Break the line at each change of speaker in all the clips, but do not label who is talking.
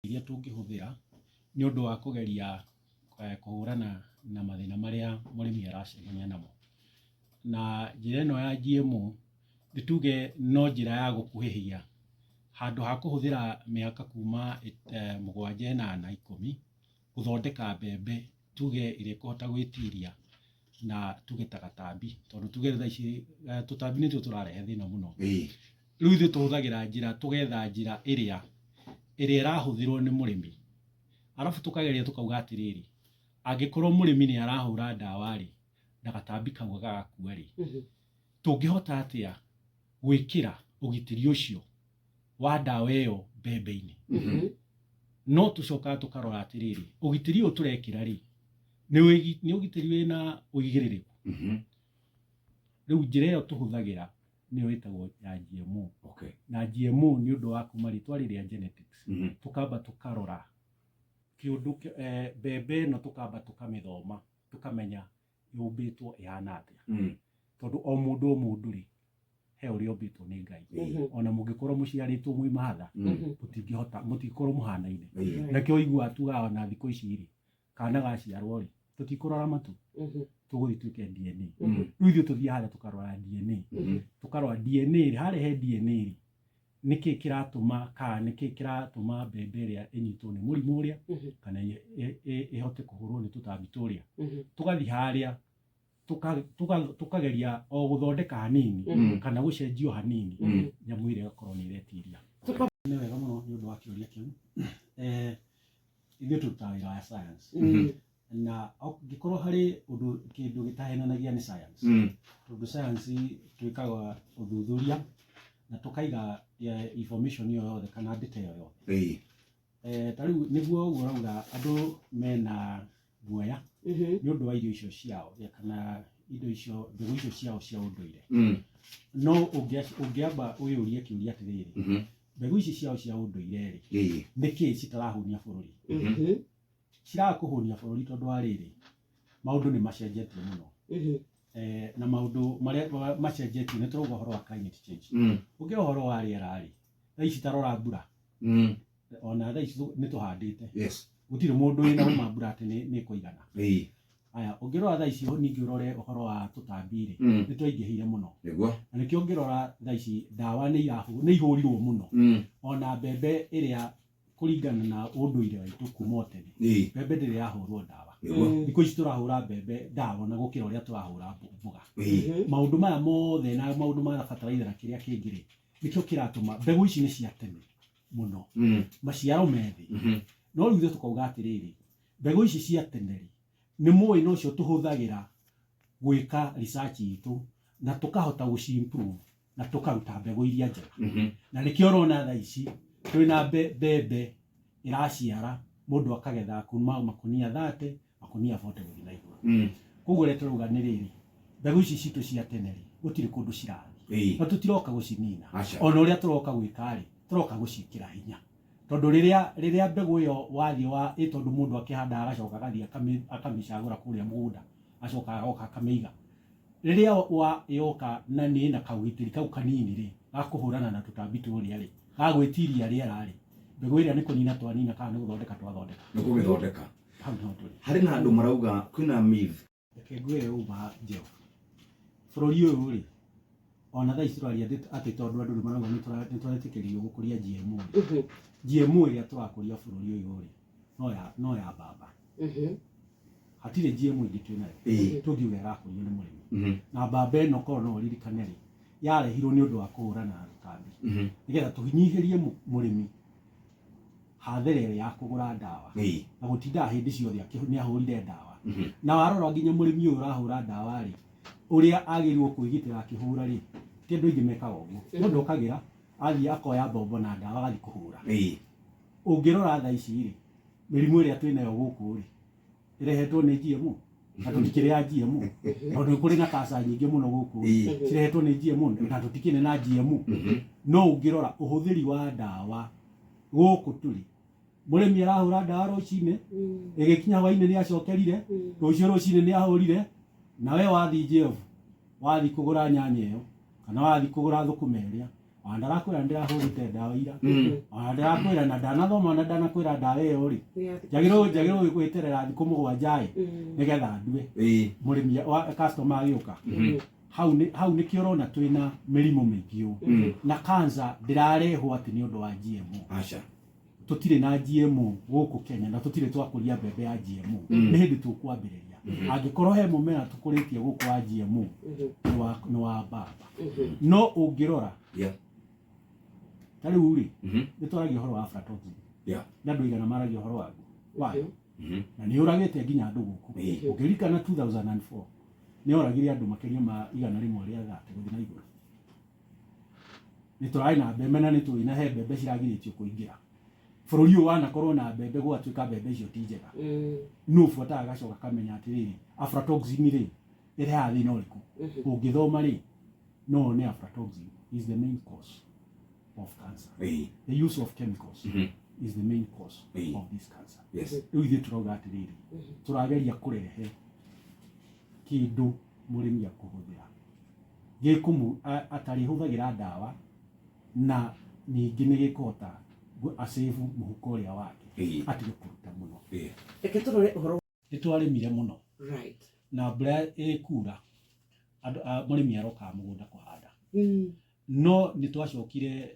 Iria tũngĩhũthĩra nĩ ũndũ wa kũgeria kũhũrana na mathĩna marĩa mũrĩmi aracemania namo. Na njĩra ĩno ya GMO nĩ tuge no njĩra ya gũkuhĩhia, handũ ha kũhũthĩra mĩaka kuma mũgwanja, ĩnana, ikũmi gũthondeka mbembe tuge ĩrĩa ĩkũhota gwĩtiria na tuge ta gatambi, tondũ tuge thaa ici tũtambi nĩtuo tũrarehe thĩna mũno. Rĩu ithuĩ tũhũthagĩra njĩra, tũgetha njĩra ĩrĩa ĩrĩa ĩrahũthĩrwo nĩ mũrĩmi, arabu tũkageria tũkauga atĩrĩrĩ, angĩkorwo mũrĩmi nĩ arahũra ndawa rĩ, na gatambi kau gagakua rĩ, tũngĩhota atĩa gwĩkĩra ũgitĩri ũcio wa ndawa ĩyo mbembe-inĩ? No tũcokaga tũkarora atĩrĩrĩ, ũgitĩri ũyũ tũrekĩra rĩ, nĩ ũgitĩri wĩna ũigĩrĩrĩku? Rĩu njĩra ĩyo tũhũthagĩra nĩyo ĩtagwo ya GMO. Na GMO nĩ ũndũ wa kuma rĩtwa rĩrĩa genetics. Tũkamba tũkarora kĩũndũ mbembe ĩno, tũkamba tũkamĩthoma, tũkamenya yũmbĩtwo ĩhana atĩa. Tondũ o mũndũ o mũndũ rĩ, he ũrĩa ũmbĩtwo nĩ Ngai. Ona mũngĩkorwo mũciarĩtwo mwĩ mahatha, mũtingĩhota, mũtingĩkorwo mũhanaine. Nakĩo ũiguaga tugaga ona thikũ ici rĩ, kana gaciarwo rĩ, tũtikũrora matũ, tũgũthiĩ twĩke DNA. Rĩu ithuĩ tũthiaga harĩa tũkarora DNA. Tũkarora DNA rĩ, harĩa he DNA rĩ, nĩkĩ kĩratũma, kana nĩkĩ kĩratũma mbembe ĩrĩa ĩnyitwo nĩ mũrimũ ũrĩa, kana ĩhote kũhũrwo nĩ tũtambi tũrĩa. Tũgathiĩ harĩa tũkageria o gũthondeka hanini kana gũcenjio hanini, nyamũ ĩrĩa ĩgakorwo nĩ ĩretiria. Nĩ wega mũno nĩ ũndũ wa kĩũria kĩu. Ithuĩ tũrutaga wĩra wa science, na angĩkorwo harĩ ũndũ kĩndũ gĩtahenanagia nĩ science, tondũ science twĩkaga ũthuthuria na tũkaiga information ĩyo yothe kana data ĩyo yothe. Ta rĩu nĩguo ũguo ũrauga andũ mena guoya nĩ ũndũ wa irio icio ciao kana indo icio, mbegũ icio ciao cia ũndũire. No ũngĩamba wĩyũrie kĩũria atĩrĩrĩ, mbegũ ici ciao cia ũndũire rĩ, nĩkĩ citarahũnia bũrũri? Ciraga kũhũnia bũrũri tondũ wa rĩrĩ, maũndũ nĩ macenjetie mũno. Na maũndũ marĩa macenjetie nĩ tũrauga ũhoro wa climate change. Ũngĩrora ũhoro wa rĩera rĩ, thaa ici tarora mbura, ona thaa ici nĩ tũhandĩte, gũtirĩ mũndũ wĩna ũma mbura atĩ nĩ ĩkũigana. Aya, ũngĩrora thaa ici ningĩ ũrore ũhoro wa tũtambi rĩ, nĩ twaingĩhire mũno. Na nĩkĩo ũngĩrora thaa ici ndawa nĩ ihũrirwo mũno. Ona mbembe ĩrĩa kũringana na ũndũire witũ kuma o tene, mbembe ndĩrĩ yahũrwo ndawa. Thikũ ici tũrahũra mbembe ndawa na gũkĩra ũrĩa tũrahũra mboga. Maũndũ maya mothe na maũndũ ma bataraitha na kĩrĩa kĩngĩ rĩ, nĩkĩo kĩratũma mbegũ ici nĩ cia tene mũno, maciaro me thĩ. No rĩu ithuĩ tũkauga atĩrĩrĩ, mbegũ ici cia tene rĩ, nĩ mũĩ nocio tũhũthagĩra gwĩka research itũ na tũkahota gũci improve na tũkaruta mbegũ iria njega. Na nĩkĩo ũrona thaa ici twĩna mbembe ĩraciara, mũndũ akagetha kuma makunia 30, makunia 40 gũthiĩ na igũrũ. Koguo ũrĩa tũrauga nĩ rĩrĩ, mbegũ ici citũ cia tene rĩ, gũtirĩ kũndũ cirathiĩ. Na tũtiroka gũcinina.
Aca.
Ona ũrĩa tũroka gwĩka rĩ, tũroka gũciĩkĩra hinya, tondũ rĩrĩa mbegũ ĩyo wathiĩ wa ĩ, tondũ mũndũ akĩhandaga agacoka agathiĩ akamĩcagũra kũrĩa mũgũnda, acoka agoka akamĩiga, rĩrĩa wa yoka na nĩ na kaũgitĩri kau kanini rĩ, gakũhũrana na tũtambi tũrĩa rĩ, gagwĩtiria rĩera rĩ, mbegũ ĩrĩa nĩ kũnina twanina kana nĩ gũthondeka twathondeka.
Nĩ kũmĩthondeka.
Hau nĩho tũrĩ.
Harĩ na andũ marauga kwĩna myth.
Reke ngwĩre ũma Jeff, bũrũri ũyũ rĩ, ona thaa ici tũraria atĩ tondũ andũ nĩ marauga nĩ tũretĩkĩrio gũkũria GMO rĩ, GMO ĩrĩa tũrakũria bũrũri ũyũ rĩ, no ya mbamba. Hatirĩ GMO ĩngĩ twĩnayo tũngiuga ĩrakũrio nĩ mũrĩmi. Na mbamba ĩno, korwo no ũririkane rĩ, yarehirwo nĩ ũndũ wa kũhũrana na tũtambi, nĩgetha tũnyihĩrie mũrĩmi hathara ĩrĩa ya kũgũra ndawa na gũtindaga hĩndĩ ciothe nĩ ahũrire ndawa. Na warora nginya mũrĩmi ũyũ ũrahũra ndawa rĩ, ũrĩa agĩrĩirwo kwĩgitĩra akĩhũra rĩ, ti andũ aingĩ mekaga ũguo. Mũndũ okagĩra athiĩ akoya mbombo na ndawa agathiĩ kũhũra. Ũngĩrora thaa ici rĩ, mĩrimũ ĩrĩa twĩnayo gũkũ rĩ, ĩrehetwo nĩ GMO, na tũtikĩrĩ ya GMO, tondũ nĩ kũrĩ na kasa nyingĩ mũno gũkũ cirehetwo nĩ GMO, na tũtikĩrĩ na GMO. No ũngĩrora ũhũthĩri wa ndawa gũkũ tũrĩ, mũrĩmi arahũra ndawa rũcinĩ, ĩgĩkinya hwainĩ nĩ acokerire, rũciũ rũcinĩ nĩ ahũrire. Na we wathiĩ Jeff, wathiĩ kũgũra nyanya ĩyo kana wathiĩ kũgũra thũkũma ĩrĩa. Ona ndarakwĩra ndĩrahũrĩte ndawa ira. Ona ndĩrakwĩra na ndanathoma na ndanakwĩra ndawa ĩyo rĩ, njagĩrĩirwo gwĩterera thikũ 7 ĩ, nĩgetha ndue. Mũrĩmi wa customer agĩũka. Hau nĩ hau nĩkĩo ũrona twĩna mĩrimũ mĩingĩ ũũ. Na cancer ndĩrarehwo atĩ nĩ ũndũ wa GMO.
Aca.
Tũtirĩ na GMO gũkũ Kenya na tũtirĩ twakũria mbembe ya GMO. Nĩ hĩndĩ tũkwambĩrĩria. Angĩkorwo he mũmera tũkũrĩtie gũkũ wa GMO, nĩ wa mbamba. No ũngĩrora, ta rĩu rĩ, nĩ twaragia ũhoro wa aflatoxin. Nĩ andũ aigana maragia ũhoro waguo wayo. Na nĩ ũragĩte nginya andũ gũkũ. Ũngĩririkana 2004 nĩ oragire andũ makĩria ma 130 gũthiĩ na igũrũ. Nĩ tũrarĩ na mbembe na nĩ tũĩ na he mbembe ciragirĩtio kũingĩra bũrũri ũyũ, wanakorwo na mbembe gwatuĩka mbembe icio ti njega. Nũ ũbuataga agacoka akamenya atĩrĩrĩ, aflatoxin rĩ ĩrehaga thĩna ũrĩkũ? Ũngĩthoma rĩ, no wone aflatoxin is the main cause of cancer. The use of chemicals is the main cause of this cancer. Rĩu ithuĩ tũrauga atĩrĩrĩ, tũrageria kũrehe kĩndũ mũrĩmi akũhũthĩra gĩkũmũ atarĩhũthagĩra ndawa, na ningĩ nĩ gĩkũhota asave mũhuko ũrĩa wake, atige kũruta mũno.
Reke tũrore ũhoro.
Nĩ twarĩmire mũno na mbura ĩkura, andũ mũrĩmi arokaga mũgũnda kũhanda. No nĩ twacokire,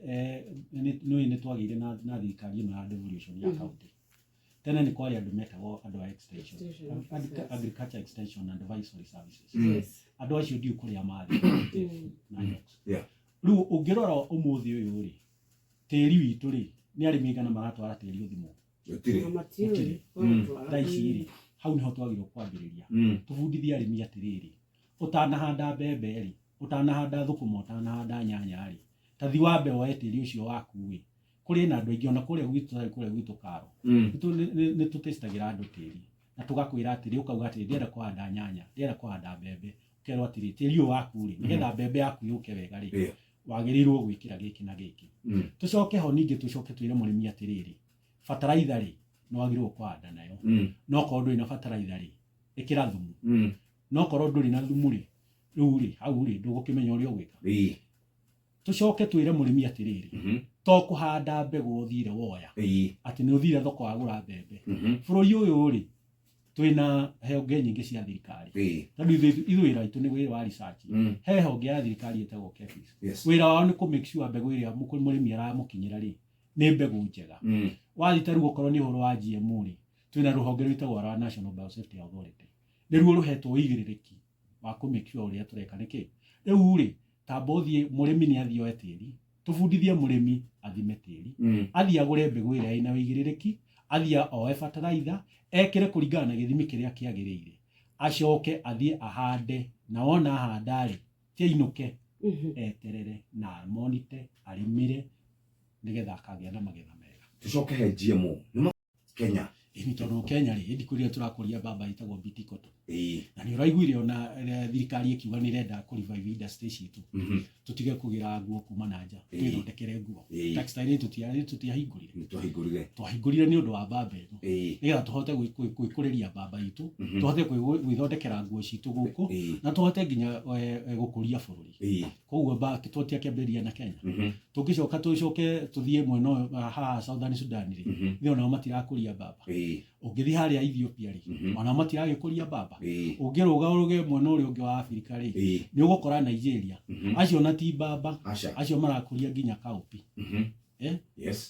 nĩ nĩ twagĩire na thirikari ĩno ya devolution ya county. Tene nĩ kwarĩ andũ metagwo andũ a extension,
Extension officers.
Agriculture extension and advisory services. Andũ acio ndiũ kũrĩa mathiĩ na jobs. Rĩu ũngĩrora ũmũthĩ ũyũ rĩ, tĩri witũ rĩ, nĩ arĩmi aigana maratwara tĩri ũthimwo?
Gũtirĩ.
Na matiũĩ
Gũtirĩ.
maratwara.
Thaa ici rĩ, hau nĩho twagĩrĩirwo kwambĩrĩria. Tũbundithie arĩmi atĩrĩrĩ, ũtanahanda mbembe rĩ, ũtanahanda thũkũma, ũtanahanda nyanya rĩ, tathi wambe woe tĩri ũcio waku ĩ. Kũrĩ na andũ aingĩ ona kũrĩa gwitũ, kũrĩa gwitũ karo, nĩ tũtestagĩra andũ tĩri na tũgakwĩra atĩrĩ, ũkauga atĩrĩ, ndĩrenda kũhanda nyanya, ndĩrenda kũhanda mbembe, ũkerwo atĩrĩ, tĩri ũyũ waku rĩ, nĩgetha mbembe yaku yũke wega rĩ, wagĩrĩirwo gwĩkĩra gĩkĩ na gĩkĩ. Tũcoke ho ningĩ tũcoke twĩre mũrĩmi atĩrĩrĩ, bataraitha rĩ, nĩ wagĩrĩirwo kũhanda nayo. No korwo ndũrĩ na bataraitha rĩ, ĩkĩra thumu. No korwo ndũrĩ na thumu rĩ, rĩu rĩ, hau rĩ, ndũgũkĩmenya ũrĩa ũgwĩka. Tũcoke twĩre mũrĩmi atĩrĩrĩ, to kũhanda mbegũ ũthire woya, atĩ nĩ ũthire thoko wagũra mbembe. Bũrũri ũyũ rĩ, twĩna honge nyingĩ cia thirikari. Tondũ ithuĩ wĩra witũ nĩ wĩra wa research. He honge ya thirikari ĩtagwo KEPHIS. Wĩra wao nĩ kũ make sure mbegũ ĩrĩa mũrĩmi aramũkinyĩra rĩ, nĩ mbegũ njega. Wathiĩ ta rĩu okorwo nĩ ũhoro wa GMO rĩ, twĩna rũhonge rwĩtagwo rwa National Biosafety Authority. Nĩruo rũhetwo ũigĩrĩrĩki wa kũ make sure ũrĩa tũreka nĩkĩ. Rĩu rĩ, tamba ũthiĩ mũrĩmi nĩ athiĩ oe tĩri, tũbundithie mũrĩmi athime tĩri, athiĩ agũre mbegũ ĩrĩa ĩna ũigĩrĩrĩki, athiĩ oe bataraitha, ekĩre kũringana na gĩthimi kĩrĩa kĩagĩrĩire, acoke athiĩ ahande, na wona ahanda rĩ, ti ainũke, eterere na monite, arĩmĩre nĩgetha akagĩa na magetha mega.
Tucoke he GMO. Nĩ Kenya.
Ĩni, tondũ Kenya rĩ, ĩndi kũrĩa tũrakũria mbamba ĩtagwo BT cotton. Na nĩ ũraiguire ona thirikari ĩkiuga nĩ ĩrenda kũ revive industry citũ, tũtige kũgĩra nguo kuma na nja, twĩthondekere nguo. Textile tũtiahingũrire.
Nĩ twahingũrire.
Twahingũrire nĩ ũndũ wa mbamba ĩno, nĩgetha tũhote gwĩkũrĩria mbamba itũ, tũhote gwĩthondekera nguo citũ gũkũ, na tũhote nginya gũkũria bũrũri. Koguo tũtiakĩambĩrĩria na Kenya. Tũngĩcoka tũcoke tũthiĩ mwena ũyũ haha Southern Sudan rĩ, thĩ onao matirakũria mbamba. Ũngĩthiĩ harĩa Ethiopia rĩ, onao matiragĩkũria mbamba. Ũngĩrũga ũrũge mwena ũrĩa ũngĩ wa Afrika rĩ, nĩ ũgũkora Nigeria, acio na ti mbamba, acio marakũria nginya cowpea.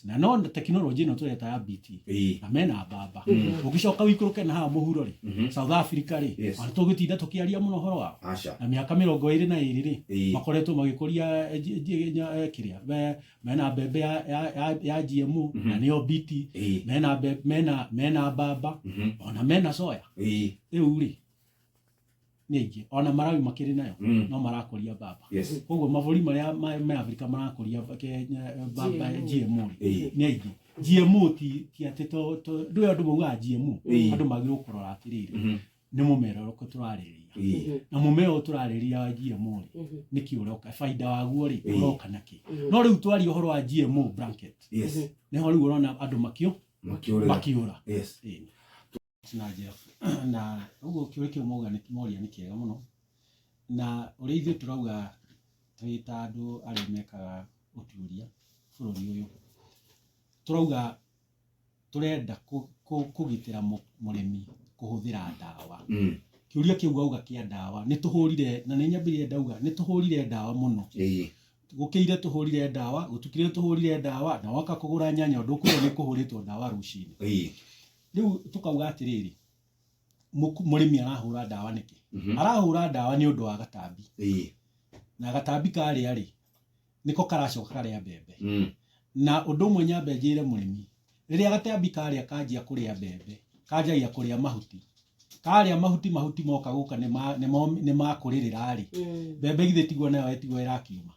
Na no tekinoronjĩ ĩno tũreta ya BT, na mena mbamba. Ũngĩcoka ũikũrũke na haha mũhuro rĩ, South Africa rĩ, ona tũgĩtinda tũkĩaria mũno ũhoro wao, na mĩaka 22 rĩ, makoretwo magĩkũria kĩrĩa mena mbembe ya GMO, na nĩyo BT, mena mbamba, ona mena soya. Rĩu rĩ, nĩ aingĩ, ona Malawi makĩrĩ nayo, no marakũria mbamba. Koguo mabũrũri marĩa me Afrika marakũria mbamba GMO rĩ, nĩ aingĩ. GMO ti atĩ to ndũĩ andũ maugaga GMO, andũ magĩrĩirwo kũrora atĩrĩrĩ, nĩ mũmera ũrĩkũ tũrarĩrĩria, na mũmera ũyũ tũrarĩrĩria wa GMO rĩ, nĩkĩ ũroka, baida waguo rĩ, ũroka nakĩ? No rĩu twaria ũhoro wa GMO blanket, nĩho rĩu ũrona andũ
makĩũrĩra.
Makĩũra. Na Jeff, na ũguo kĩũria kĩu mauga nĩ moria nĩ kĩega mũno, na ũrĩa ithuĩ tũrauga twĩ ta andũ arĩa mekaga Ũtuĩria bũrũri ũyũ tũrauga tũrenda kũgitĩra mũrĩmi kũhũthĩra ndawa. Kĩũria kĩu wauga kĩa ndawa, nĩ tũhũrire na nĩ nyambĩrĩire ndauga nĩ tũhũrire ndawa mũno. Gũkĩire tũhũrire ndawa, gũtukire tũhũrire ndawa, na woka kũgũra nyanya ndũkwĩrwo nĩ kũhũrĩtwo ndawa rũcinĩ. Rĩu tũkauga atĩrĩrĩ, mũrĩmi arahũra ndawa nĩkĩ? Arahũra ndawa nĩ ũndũ wa gatambi. Na gatambi karĩa rĩ, nĩko karacoka karĩa mbembe. Na ũndũ ũmwe nyambe njĩre mũrĩmi, rĩrĩa gatambi karĩa kanjia kũrĩa mbembe, kanjagia kũrĩa mahuti. Karĩa mahuti, mahuti moka gũka nĩ makũrĩrĩra rĩ, mbembe githĩ tiguo nayo ĩtigwo ĩrakiuma,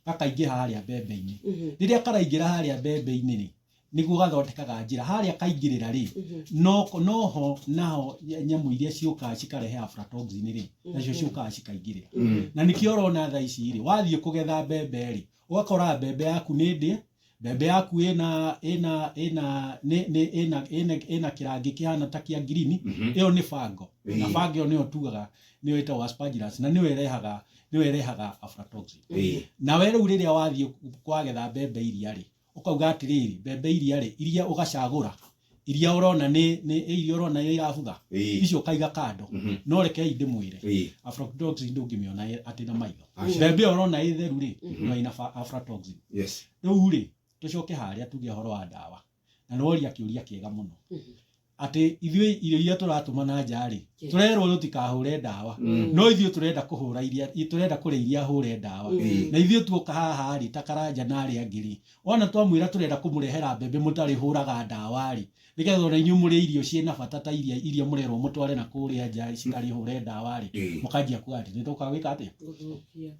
gakaingĩra harĩa mbembe-inĩ. Rĩrĩa karaingĩra harĩa mbembe-inĩ rĩ, nĩguo gathondekaga njĩra harĩa kaingĩrĩra rĩ, noho naho nyamũ iria ciũkaga cikarehe aflatoxin rĩ, nacio ciũkaga cikaingĩrĩra. Na nĩkĩo ũrona thaa ici rĩ, wathiĩ kũgetha mbembe rĩ, ũgakora mbembe yaku nĩ ndĩe, mbembe yaku ĩna ĩna ĩna nĩ nĩ ĩna ĩna ĩna kĩrangi kĩhana ta kĩa green. Ĩyo nĩ fungal, na fungal ĩyo nĩyo tugaga nĩyo ĩtagwo aspergillus, na nĩyo ĩrehaga aflatoxin. Nawe rĩu rĩrĩa wathiĩ kwagetha mbembe iria rĩ, ũkauga atĩrĩrĩ, mbembe iria rĩ, iria ũgacagũra iria ũrona nĩ iria ũrona nĩ irabutha, icio ũkaiga kando. No rekei ndĩmwĩre, aflatoxin ndũngĩmĩona atĩ na maitho.
Aca.
Mbembe ĩyo ũrona ĩ theru rĩ, no ĩna aflatoxin. Rĩu rĩ, tũcoke harĩa tuge ũhoro wa ndawa, na nĩworia kĩũria kĩega mũno, atĩ ithuĩ irio iria tũratũma na nja rĩ, tũrerwo tũtikahũre ndawa, no ithuĩ tũrenda kũhũra iria, tũrenda kũrĩa iria hũre ndawa. Na ithuĩ tuoka haha rĩ, ta Karanja na arĩa angĩ rĩ, wona twamwĩra tũrenda kũmũrehera mbembe mũtarĩ hũraga ndawa rĩ, nĩgetha ona inyuĩ mũrĩe irio ciĩna bata ta iria mũrerwo mũtware na kũrĩa nja citarĩ hũre ndawa rĩ, mũkanjia kuga atĩ nĩtũkaga gwĩka atĩa?
Gũthũkia.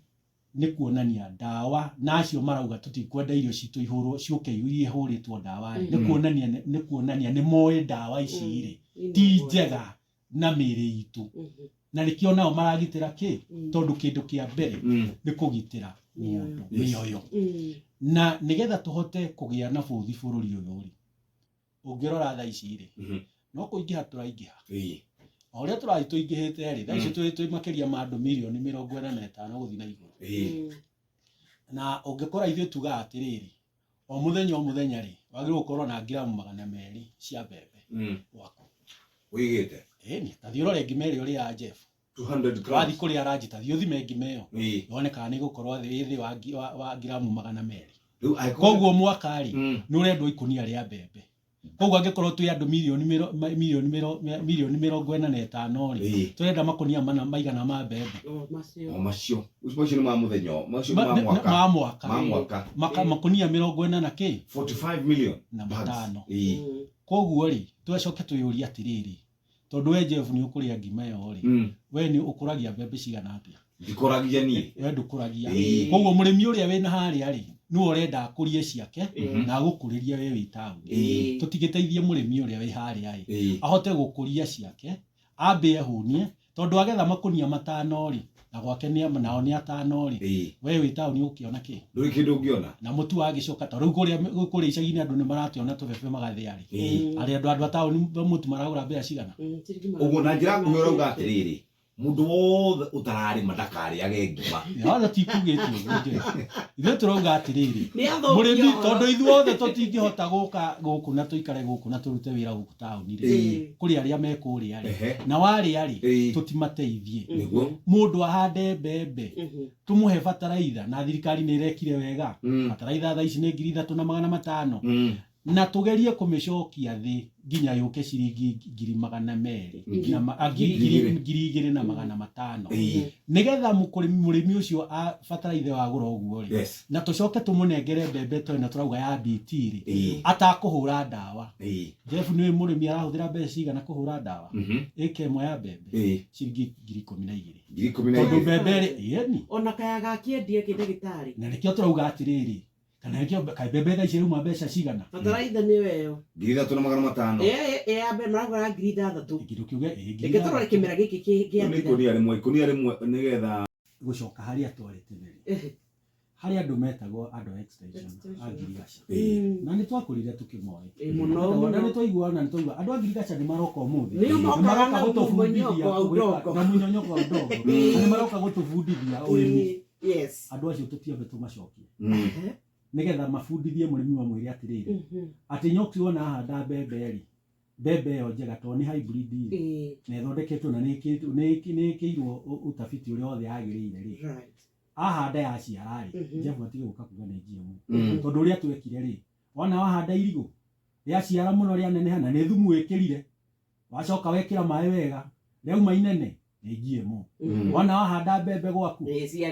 Nĩ kuonania ndawa na acio marauga tũtikwenda irio citũ ihũrwo, ciũke iria ihũrĩtwo ndawa rĩ, nĩ kuonania nĩ moĩ ndawa ici rĩ ti njega na mĩĩrĩ itũ, na nĩkĩo nao maragitĩra kĩ, tondũ kĩndũ kĩa mbere nĩ kũgitĩra mũndũ, mĩoyo. Na nĩgetha tũhote kũgĩa na bũthi bũrũri ũyũ rĩ, ũngĩrora thaa ici rĩ, no kũingĩha tũraingĩha. O ũrĩa tũrathiĩ tũingĩhĩte rĩ, thaa ici twĩ makĩria ma andũ mirioni 45 gũthiĩ na igũrũ. Na ũngĩkora ithuĩ tugaga atĩrĩrĩ, o mũthenya o mũthenya rĩ, wagĩrĩirwo gũkorwo na ngiramu 200 cia mbembe gwaku.
Wĩigĩte.
Ĩni, ta thiĩ ũrore ngima ĩrĩa ũrĩaga, Jeff.
200
Wathiĩ
grams.
Kũrĩa ranji, ta thiĩ ũthime ngima ĩyo, wone kana nĩ ĩgũkorwo thĩ wa ngiramu 200.
Rĩu angĩkorwo
Koguo mwaka rĩ, nĩ ũrendwo ikũnia rĩa mbembe. Koguo angĩkorwo twĩ andũ mirioni mĩro- ma- mirioni mĩro- mirioni 45 rĩ, tũrenda makũnia mana maigana ma mbembe?
O macio.
O macio. Macio nĩ ma mũthenya, macio nĩ ma mwaka.
Ma mwaka.
Ma mwaka.
Makũnia 40 na kĩ?
45 million
na
bags.
matano. Koguo rĩ, tũcoke twĩyũrie atĩrĩrĩ, tondũ we Jeff nĩ ũkũrĩa ngima ĩyo rĩ, we nĩ ũkũragia mbembe cigana atĩa?
Ndikũragia niĩ.
We ndũkũragia. Koguo mũrĩmi ũrĩa wĩna harĩa rĩ, nĩwe ũrenda akũrie ciake na agũkũrĩrie we wĩ taũni. Tũtigĩteithie mũrĩmi ũrĩa wĩ harĩa ĩ, ahote gũkũria ciake, ambe ehũnie, tondũ agetha makũnia matano rĩ, na gwake nĩ nao nĩ atano rĩ, we wĩ taũni ũkĩona kĩ?
Ndũrĩ kĩndũ ũngĩona.
Na mũtu wagĩcoka, ta rĩu kũrĩa icagi-inĩ andũ nĩ marakĩona tũbebe magathĩa rĩ, arĩa andũ a taũni mũtu maragũra mbea cigana?
Ciringi magana
Ũguo na njĩra nguhĩ ũrauga
250.
Atĩrĩrĩ, mũndũ wothe ũtararĩma ndakarĩage ngima.
Yothe tikugĩte ũguo, Jeff. Ithuĩ tũrauga atĩrĩrĩ,
Nĩ athũkia
mũrĩmi,
ũhoro.
tondũ ithuothe tũtingĩhota gũka gũkũ na tũikare gũkũ na tũrute wĩra gũkũ taũni rĩ, kũrĩ arĩa me kũrĩa rĩ, na warĩa rĩ, tũtimateithie. Mũndũ ahande mbembe, tũmũhe bataraitha, na thirikari nĩ ĩrekire wega. Bataraitha thaa ici nĩ 3500, na tũgerie kũmĩcokia thĩ nginya yũke ciringi 200,000 na 2500, nĩgetha mũrĩmi ũcio a bataraitha wagũra ũguo rĩ, na tũcoke tũmũnengere mbembe ta ĩno tũrauga ya BT rĩ, atakũhũra ndawa. Jeff, nĩ mũrĩmi arahũthĩra mbeca cigana kũhũra ndawa ĩka ĩmwe ya mbembe? Ciringi 12,000.
12,000.
Tondũ mbembe rĩ, ĩni.
Ona kaya gakĩendia kĩ ndagĩtarĩ.
Na nĩkĩo tũrauga atĩrĩrĩ, kana nĩkĩo kaĩ mbembe thaa ici irauma mbeca cigana?
Bataraitha nĩyo ĩyo.
3500.
Ĩ ya mbere maragũra 6000.
Kĩndũ kiuge ĩ ngiri
Reke tũrore kĩmera gĩkĩ
Nĩ
gĩathira.
ikũnia rĩmwe, ikũnia rĩmwe nĩgetha
Gũcoka harĩa twarĩ tene rĩ, harĩ andũ metagwo andũ a extension,
Extension.
a ngirigaca, na nĩ twakũrire tũkĩmoĩ.
Ĩ, mũno
Na
mũno.
nĩ twaiguana, nĩ twaigua andũ a ngirigaca nĩ maroka ũmũthĩ.
Nĩo
Nĩ
mokaga
maroka
na
gũtũbundithia
mũnyoko wa udongo.
na mũnyonyoko wa udongo, na nĩ maroka gũtũbundithia ũrĩmi.
Yes.
Andũ acio tũtiambe tũmacokie. Nĩgetha mabundithie mũrĩmi, mamwĩre atĩrĩrĩ, atĩ nyoki wona ahanda mbembe rĩ, mbembe ĩyo njega tondũ nĩ hybrid rĩ, na ĩthondeketwo na nĩ ĩkĩirwo ũtafiti ũrĩa wothe yagĩrĩire rĩ, ahanda yaciara rĩ, Jeff atige gũka kuga nĩ GMO, tondũ ũrĩa twekire rĩ, wona wahanda irigũ rĩaciara mũno, rĩaneneha, na nĩ thumu wĩkĩrire, wacoka wekĩra maĩ wega, rĩauma inene, nĩ GMO. Wona wahanda mbembe gwaku,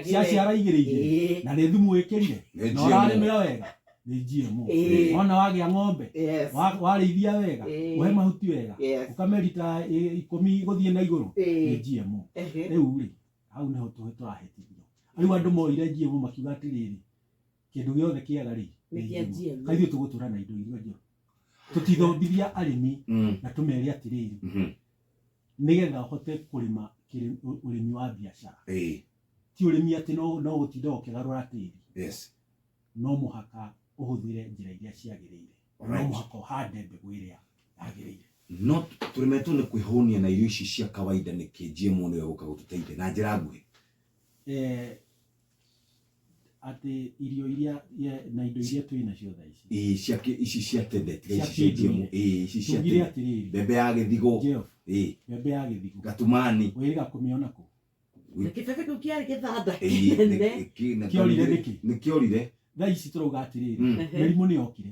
ciaciara igĩrĩ igĩrĩ, na nĩ thumu wĩkĩrire,
Nĩ
na
GMO.
ũrarĩmĩra wega, nĩ GMO. Wona wagĩa ng'ombe, warĩithia wega, ũhe mahuti wega, ũkame rita 10 gũthiĩ na igũrũ, nĩ GMO. Rĩu rĩ, hau nĩho tũrahĩtithio. Rĩu andũ moire GMO makiuga atĩrĩrĩ, kĩndũ gĩothe kĩega rĩ,
Nĩ
nĩ
kĩa
GMO.
GMO.
Kaithuĩ tũgũtũra na indo iria njerũ, tũtithomithia arĩmi na tũmere atĩrĩrĩ, nĩgetha ũhote kũrĩma ũrĩmi wa biacara, ti ũrĩmi atĩ no gũtinda ũkĩgarũra tĩri, no mũhaka ũhũthĩre njĩra iria ciagĩrĩire, no mũhaka ũhande mbegũ ĩrĩa yagĩrĩire.
No tũremetwo nĩ kwĩhũnia na irio ici cia kawaida nĩkĩ? GMO nĩyo ĩgũka gũtũteithia na njĩra nguhĩ?
Atĩ irio iria na indo iria twĩ nacio thaa ici?
Ĩĩ, cia ici cia tene, tiga
Cia
ici cia GMO.
kĩndũire.
Ĩĩ, ici cia
Tugire
tene.
atĩrĩrĩ,
Mbembe ya gĩthigo.
Jeff,
Ĩĩ.
mbembe ya gĩthigo
Gatumani.
wĩrĩga kũmĩona kũ?
Na kĩbebe kĩu kĩarĩ gĩthanda
Ĩĩ,
kĩnene.
Kĩorire nĩkĩ?
Nĩkĩorire.
Thaa ici tũrauga atĩrĩrĩ, mĩrimũ nĩ yokire.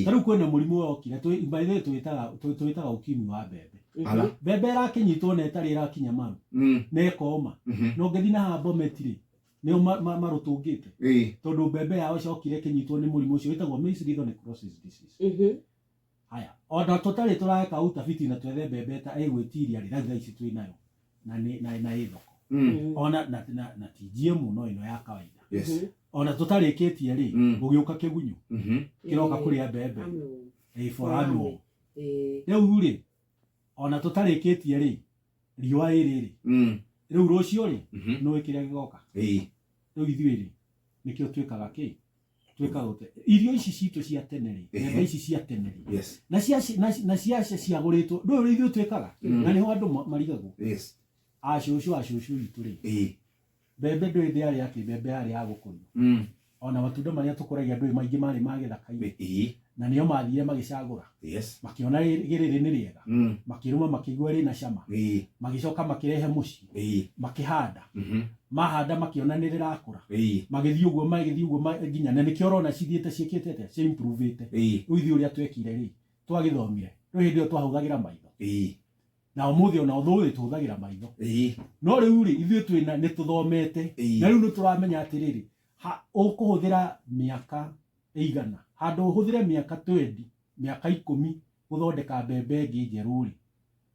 Ta rĩu kwĩna mũrimũ wokire, by the way, twĩtaga ukimwi wa mbembe.
Ala.
Mbembe ĩrakĩnyitwo na ĩtarĩ ĩrakinya maru, na ĩkoma, na ũngĩthiĩ na haha Bomet rĩ, nĩo marũtũngĩte, tondũ mbembe yao ĩcokire ĩkĩnyitwo nĩ mũrimũ ũcio wĩtagwo maize lethal necrosis disease. Haya, ona tũtarĩ tũreka utafiti na twethe mbembe ta ĩgwĩtiria rĩ, rĩu thaa ici twĩ nayo na nĩ na ĩ thoko, ona na ti GMO, no ĩno ya kawaida. Ona tũtarĩkĩtie rĩ, gũgĩũka kĩgunyũ kĩroka kũrĩa mbembe, ĩ fall armyworm. Rĩu rĩ, ona tũtarĩkĩtie rĩ, riũa rĩrĩ rĩ, rĩu rũciũ rĩ, nũĩ kĩrĩa gĩgoka. Rĩu ithuĩ rĩ, nĩkĩo twĩkaga kĩ twĩkaga ũte irio ici citũ cia tene rĩ, mbembe ici cia tene rĩ, na cia ciagũrĩtwo, ndũĩ ũrĩa ithuĩ twĩkaga, na nĩho andũ marigagwo. Acũcũ itũ rĩ, mbembe ndũĩ ndĩarĩ atĩ mbembe yarĩ ya gũkũrio, ona matunda marĩa tũkũragia ndũĩ maingĩ marĩ ma gĩthaka-inĩ, na nĩo mathire magĩcagũra, makĩona rĩrĩ nĩ rĩega, makĩrũma, makĩigua rĩna cama, magĩcoka makĩrehe mũciĩ, makĩhanda, mahanda makĩona nĩ rĩrakũra, magĩthiĩ ũguo, magĩthiĩ ũguo nginya na nĩkĩo ũrona cithiĩte ciĩkĩte atĩa, ciimprovĩte. Rĩu ithuĩ ũrĩa twekire rĩ, twagĩthomire, rĩu hĩndĩ ĩyo twahũthagĩra maitho, na ũmũthĩ ona ũthũĩ tũhũthagĩra maitho, no rĩu rĩ, ithuĩ twĩna nĩ tũthomete, na rĩu nĩ tũramenya atĩrĩrĩ, ũkũhũthĩra mĩaka ĩigana handũ ũhũthĩre mĩaka 20, mĩaka 10 gũthondeka mbembe ĩngĩ njerũ rĩ,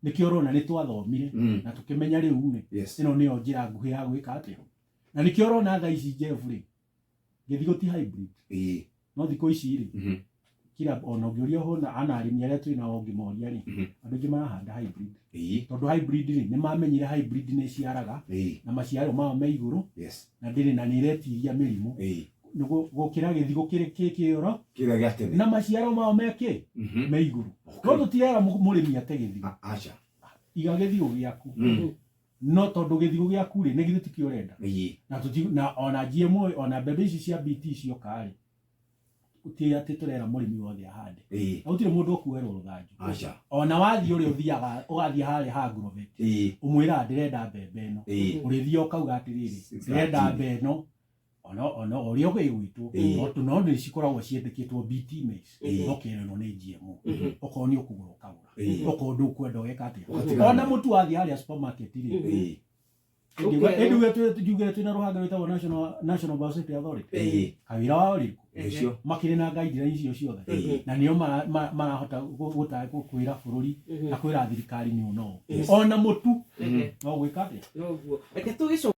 nĩkĩo ũrona nĩ twathomire na tũkĩmenya rĩu rĩ, ĩno nĩyo njĩra nguhĩ ya gwĩka atĩa, na nĩkĩo ũrona thaa ici, Jeff, rĩ, gĩthigo ti hybrid, no thikũ ici rĩ, kila ona ũngĩũria hũna ana arĩmi arĩa twĩ nao, ũngĩmoria rĩ, andũ aingĩ marahanda hybrid, tondũ hybrid rĩ, nĩ mamenyire hybrid nĩ ĩciaraga na maciaro mao me igũrũ, na ndĩrĩ na nĩ ĩretiria mĩrimũ gũkĩra gĩthigo kĩrĩ kĩ kĩoro
Kĩrĩa gĩa tene.
Na maciaro mao me kĩ me igũrũ. No tũtirera mũrĩmi ate gĩthigo.
Aca.
Iga gĩthigo gĩaku, no tondũ gĩthigo gĩaku rĩ, nĩ githĩ tikĩo ũrenda? Na tũti na ona GMO, ona mbembe ici cia BT cioka rĩ, ti atĩ tũrera mũrĩmi wothe ahande, na gũtirĩ mũndũ ũkuoerwo rũthanju.
Aca.
Ona wathiĩ ũrĩa ũthiaga ũgathiĩ harĩa ha Agrovet, ũmwĩraga ndĩrenda mbembe ĩno, ũrĩthiĩ ũkauga atĩrĩrĩ, ndĩrenda mbembe ĩno, ona ũrĩa ĩgwĩtwo, no nĩ cikoragwo ciĩtĩkĩtwo BT maize, no kĩrĩa ĩno nĩ GMO. Okorwo nĩ ũkũgũra ũkagũra, okorwo ndũkwenda ũgeka atĩa?
Ũgatigana
Ona
nayo.
mũtu wathiĩ harĩa supermarket rĩ, ĩnduge njuge twĩna rũhonge rwĩtagwo National Biosafety Authority. Kawĩra wao rĩrĩkũ?
Nĩcio.
Makĩrĩ na guidelines icio ciothe, na nĩo marahota kwĩra bũrũri na kwĩra thirikari nĩ ũno, ona mũtu no gwĩka atĩa?
Noguo reke tũgĩcoke.